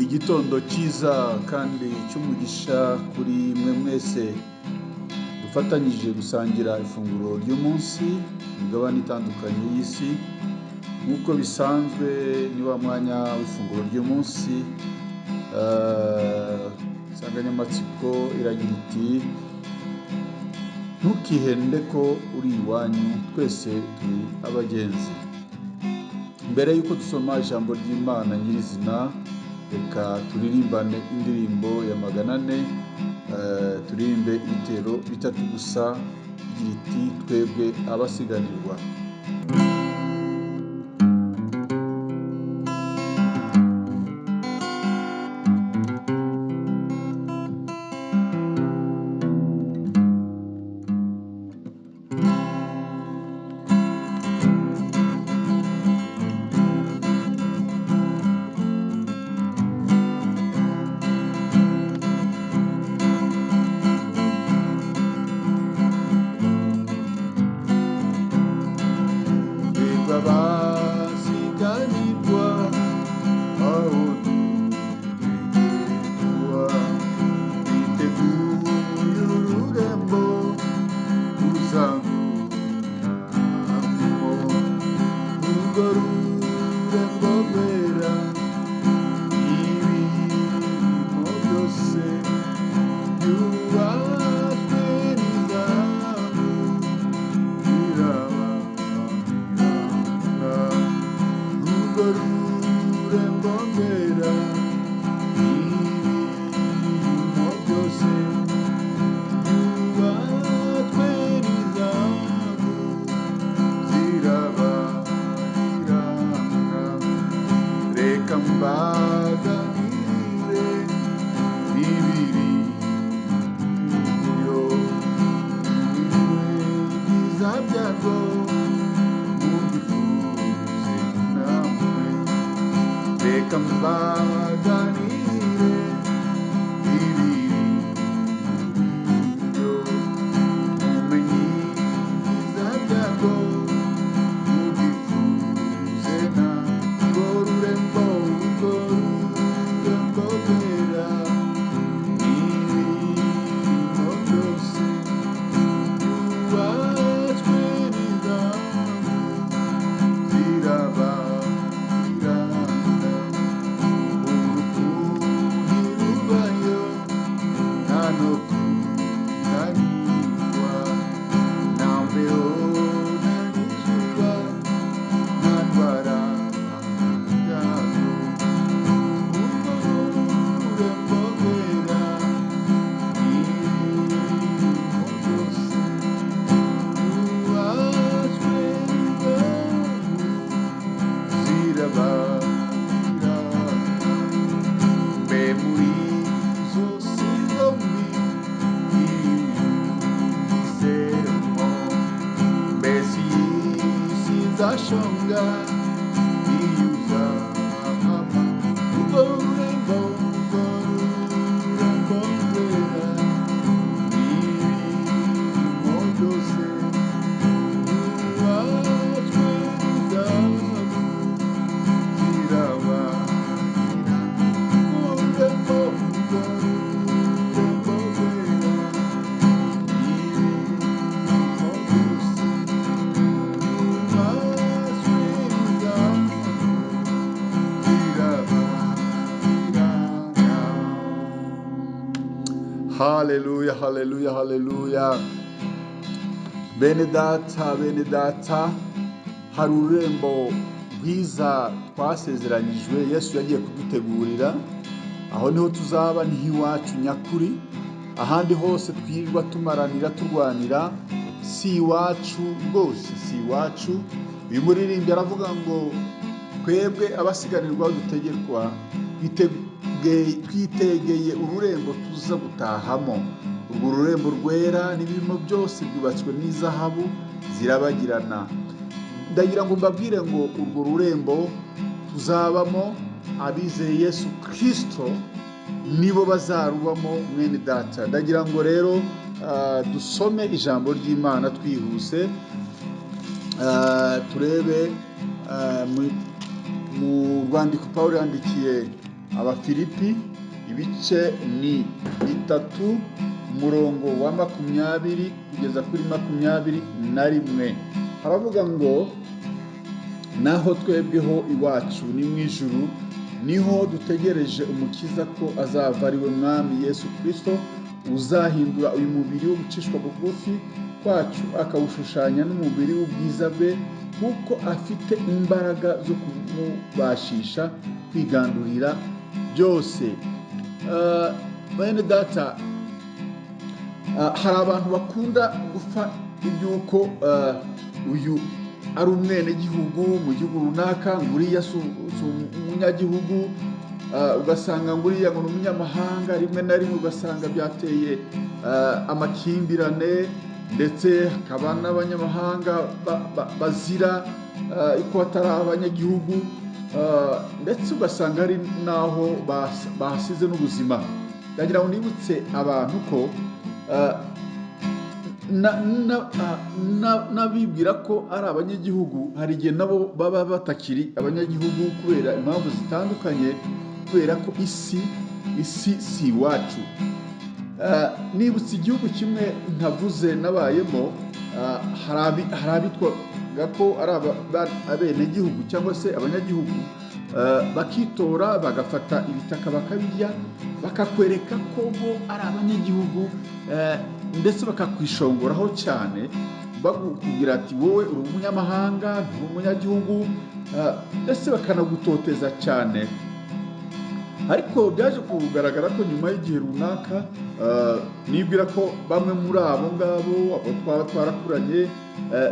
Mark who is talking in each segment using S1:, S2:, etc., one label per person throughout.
S1: Igitondo cyiza kandi cy'umugisha kuri mwe mwese dufatanyije gusangira ifunguro ry'umunsi imigabane itandukanye y'isi. Nk'uko bisanzwe ni wa mwanya w'ifunguro ry'umunsi. Insanganyamatsiko iragira iti: ntukihende ko uri iwanyu, twese turi abagenzi. Mbere y'uko dusoma ijambo ry'Imana nyirizina, reka turirimbane indirimbo ya 400, turirimbe ibitero bitatu gusa, igira iti: twebwe abasiganirwa. Abasiganirwa aho dutegekwa, twiteguye ururembo tuzagutahamo, urwo rurembo rwera, ibirimo byose byubatswe n'izahabu birabagirana, urwo rurembo rwera, ibirimo byose byubatswe n'izahabu zirabagirana. Reka mbaganirire ibiri yo ibyiza byarwo mubyifuze namwe. Reka mbaganire ibiri yo mumenye ibyiza byarwo mubyifuze namwe. Urwo rurembo, urwo rurembo rwera, ibirimo byose byubatswe n'izahabu zirabagirana, urupfu ntirubayo, nta no kunanirwa, nta mbeho, nta n'izuba, nta ndwara, nta byago. Urwo rurembo rwera, ibirimo byose byubatswe n'izahabu zirabagirana. Mbe muri izo si zombi iyihisemo, mbese iyi si izashonga iyo uzahama. Urwo rurembo, urwo rurembo rwera, ibirimo byose byubatswe n'izahabu zirabagirana. Ururembo, urwo rurembo rwera, ibirimo byose byubatswe n'izahabu zirabagirana. Haleluya, haleluya, haleluya. Bene data, bene data, hari ururembo rwiza twasezeranyijwe Yesu yagiye kudutegurira. Aho niho tuzaba, niho iwacu nyakuri. Ahandi hose twirirwa tumaranira turwanira si iwacu rwose, si iwacu. Uyu muririmbyi aravuga ngo twebwe abasiganirwa dutegerwa twitegeye ururembo tuza gutahamo. Urwo rurembo rwera n'ibirimo byose byubatswe n'izahabu zirabagirana. Ndagira ngo mbabwire ngo urwo rurembo tuzabamo, abizeye Yesu Kristo nibo bazarubamo, mwene data. Ndagira ngo rero dusome ijambo ry'Imana twihuse, turebe mu rwandiko Pawulo yandikiye Abafilipi ibice ni 3, umurongo wa 20 kugeza kuri 21. Haravuga ngo: "Naho twebweho iwacu ni mu ijuru, niho dutegereje Umukiza ko azava, ari we Mwami Yesu Kirisito, uzahindura uyu mubiri wo gucishwa bugufi kwacu akawushushanya n'umubiri w'ubwiza bwe, kuko afite imbaraga zo kumubashisha kwigandurira byose." Bene data, hari abantu bakunda gupfa iby'uko uyu ari umwenegihugu mu gihugu runaka, ngo uriya si umunyagihugu, ugasanga ngo uriya ngo ni umunyamahanga. Rimwe na rimwe ugasanga byateye amakimbirane, ndetse hakaba n'abanyamahanga bazira ko batari abanyagihugu, ndetse ugasanga hari n'aho bahasize n'ubuzima. Ndagira ngo nibutse abantu ko n'abibwira ko ari abanyagihugu, hari igihe nabo baba batakiri abanyagihugu kubera impamvu zitandukanye, kubera ko isi si iwacu. Nibutse igihugu kimwe ntavuze nabayemo, hari abitwaga ko ari abenegihugu cyangwa se abanyagihugu, bakitora bagafata ibitaka bakabirya, bakakwereka ko bo ari abanyagihugu, ndetse bakakwishongoraho cyane bakubwira ati: "Wowe uri umunyamahanga, nturi umunyagihugu," ndetse bakanagutoteza cyane. Ariko byaje kugaragara ko nyuma y'igihe runaka, nibwira ko bamwe muri abo ngabo, abo twaba twarakuranye,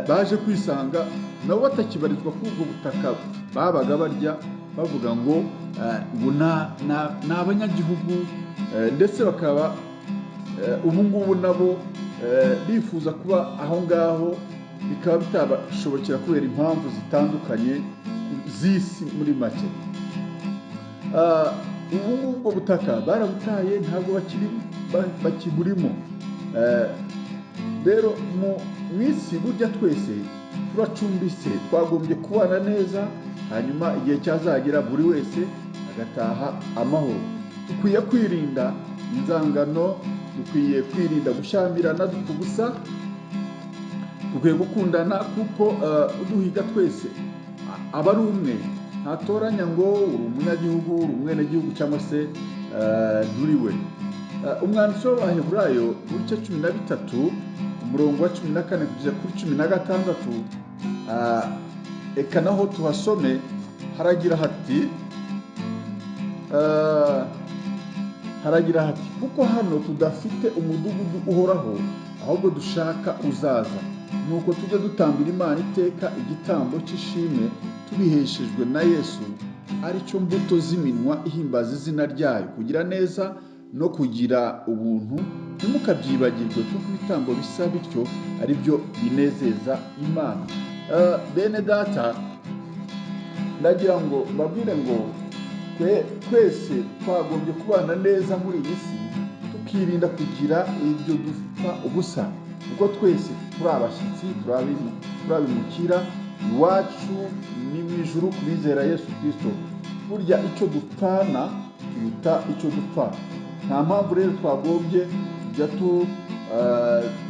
S1: baje kwisanga nabo batakibarizwa kuri ubwo butaka babaga barya, bavuga ngo ngo ni abanyagihugu, ndetse bakaba ubu ngubu nabo bifuza kuba aho ngaho, bikaba bitabashobokera kubera impamvu zitandukanye z'isi muri make. Ubu ngubu ubwo butaka barabutaye, ntabwo bakiburimo. Rero mu isi burya twese turacumbitse, twagombye kubana neza, hanyuma igihe cyazagera buri wese agataha amahoro. Dukwiye kwirinda inzangano, dukwiye kwirinda gushyamirana dupfa ubusa, dukwiye gukundana, kuko uduhiga twese aba ari umwe, ntatoranya ngo uri umunyagihugu, uri umwenegihugu cyangwa se nturi we. Umwanditsi w'Abaheburayo mu bice 13, umurongo wa 14 kugeza kuri 16, reka naho tuhasome. Haragira hati: "Kuko hano tudafite umudugudu uhoraho, ahubwo dushaka uzaza. Nuko tujye dutambira Imana iteka igitambo cy'ishimwe tubiheshejwe na Yesu, aricyo mbuto z'iminwa ihimbaza izina ryayo. Kugira neza no kugira ubuntu ntimukabyibagirwe, kuko ibitambo bisa bityo ari byo binezeza Imana." Bene data, ndagira ngo mbabwire ngo twese twagombye kubana neza muri iyi si, tukirinda kugira ibyo dupfa ubusa, kuko twese turi abashyitsi, turabimukira. Iwacu ni mu ijuru ku bizera Yesu Kirisito. Burya icyo dupfana kiruta icyo dupfa. Nta mpamvu rero twagombye kujya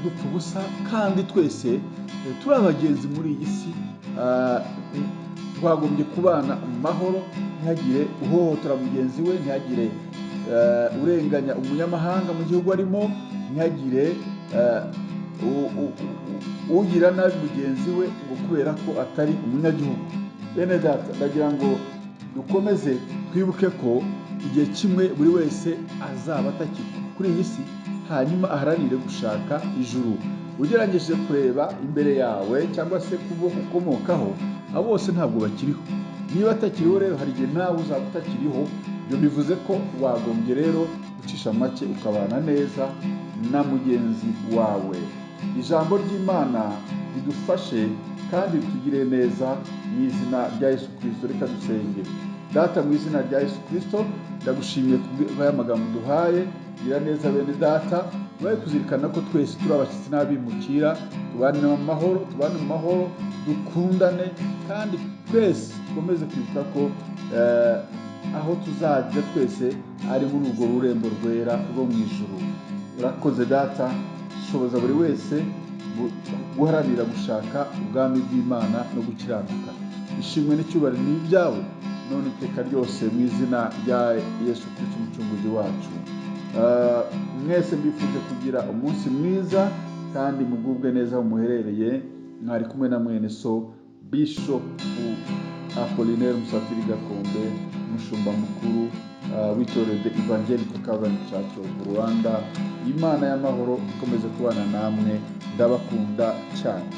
S1: dupfa ubusa, kandi twese turi abagenzi muri iyi si. Twagombye kubana mu mahoro, ntihagire uhohotera mugenzi we, ntihagire urenganya umunyamahanga mu gihugu arimo, ntihagire ugira nabi mugenzi we ngo kubera ko atari umunyagihugu. Bene data, ndagira ngo dukomeze twibuke ko igihe kimwe buri wese azaba atakiri kuri iyi si, hanyuma aharanire gushaka ijuru. Ugerageje kureba imbere yawe cyangwa se kubo ukomokaho, abo bose ntabwo bakiriho. Niba atakiriho rero, hari igihe nawe uzaba utakiriho. Ibyo bivuze ko wagombye rero gucisha make ukabana neza na mugenzi wawe. Ijambo ry'Imana ridufashe kandi ritugire neza mu izina rya Yesu Kirisito. Reka dusenge. Data, mu izina rya Yesu Kirisito, ndagushimiye kubw'aya magambo duhaye. Gira neza bene data, tubaye kuzirikana ko twese turi abashyitsi n'abimukira, tubane mu mahoro, tubane mu mahoro, dukundane, kandi twese dukomeze kwibuka ko Aho tuzajya twese ari muri urwo rurembo rwera rwo mu ijuru. Urakoze Data, shoboza buri wese guharanira gushaka ubwami bw'Imana no gukiranuka. Ishimwe n'icyubahiro ni ibyawe none iteka ryose, mu izina rya Yesu Kristo Umucunguzi wacu. Mwese mbifuje kugira umunsi mwiza kandi mugubwe neza aho muherereye. Mwari kumwe na mwene so Bishop Apollinaire Musafiri Gakombe, umushumba mukuru w'itorero The Evangelical Covenant Church of Rwanda. Imana y'amahoro ikomeze kubana namwe, ndabakunda cyane.